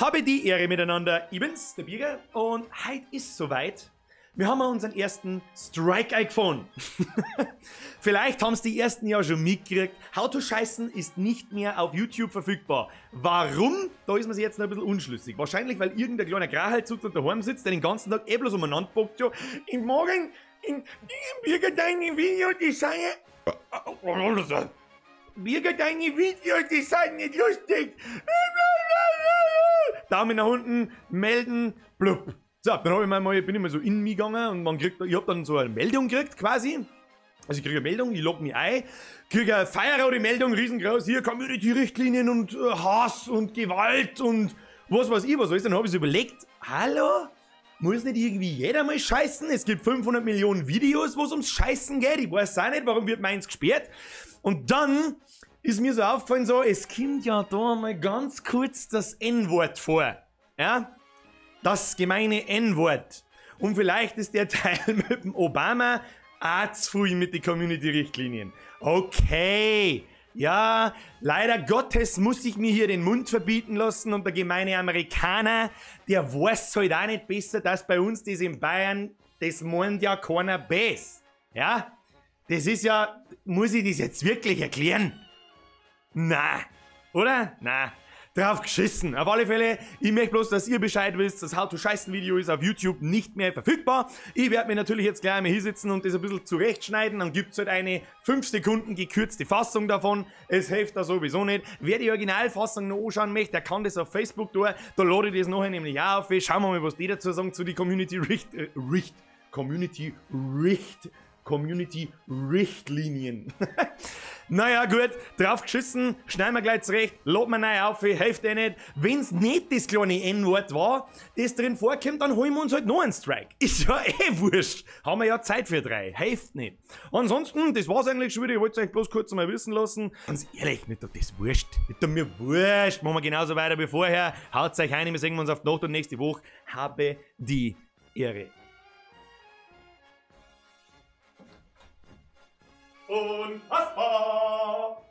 Habe die Ehre miteinander. Ich bin's, der Birger, und heute ist soweit. Wir haben unseren ersten Strike eingefahren. Vielleicht haben's die ersten ja schon mitgekriegt. How to Scheißen ist nicht mehr auf YouTube verfügbar. Warum? Da ist man sich jetzt noch ein bisschen unschlüssig. Wahrscheinlich, weil irgendein kleiner Grahalzug daheim sitzt, der den ganzen Tag eh bloß umeinander bockt. Ja, ich morgen in Birger deine Video, die seien... Birger, deine Videos, die sind nicht lustig. Daumen nach unten, melden, blub. So, dann hab ich mal, bin ich mal so in mich gegangen und man kriegt, ich hab dann so eine Meldung gekriegt quasi. Also ich kriege eine Meldung, ich logge mich ein, kriege eine feierrote Meldung, riesengroß, hier Community-Richtlinien und Hass und Gewalt und was weiß ich was alles. Dann hab ich so überlegt, hallo? Muss nicht irgendwie jeder mal scheißen? Es gibt 500 Millionen Videos, wo es ums Scheißen geht. Ich weiß auch nicht, warum wird meins gesperrt. Und dann ist mir so aufgefallen, so, es kommt ja da mal ganz kurz das N-Wort vor. Ja? Das gemeine N-Wort. Und vielleicht ist der Teil mit dem Obama auch zu viel mit den Community-Richtlinien. Okay. Ja, leider Gottes muss ich mir hier den Mund verbieten lassen und der gemeine Amerikaner, der weiß halt auch nicht besser, dass bei uns das in Bayern, das meint ja keiner besser. Ja, das ist ja, muss ich das jetzt wirklich erklären? Na, oder? Na. Drauf geschissen. Auf alle Fälle, ich möchte bloß, dass ihr Bescheid wisst, das How to Scheißen Video ist auf YouTube nicht mehr verfügbar. Ich werde mir natürlich jetzt gleich einmal hinsitzen und das ein bisschen zurechtschneiden. Dann gibt's halt eine 5 Sekunden gekürzte Fassung davon. Es hilft da sowieso nicht. Wer die Originalfassung noch anschauen möchte, der kann das auf Facebook tun. Da lade ich das nachher nämlich auch auf. Schauen wir mal, was die dazu sagen zu die Community Richtlinien. Naja, gut, drauf geschissen, schneiden wir gleich zurecht, laden wir neu auf, hilft eh nicht. Wenn's nicht das kleine N-Wort war, das drin vorkommt, dann holen wir uns halt noch einen Strike. Ist ja eh wurscht. Haben wir ja Zeit für 3, hilft nicht. Ansonsten, das war's eigentlich schon wieder, ich wollte es euch bloß kurz mal wissen lassen. Ganz ehrlich, mir tut das wurscht. Mir tut mir wurscht. Machen wir genauso weiter wie vorher. Haut euch ein, wir sehen uns auf die Nacht und nächste Woche. Habe die Ehre. Unfassbar!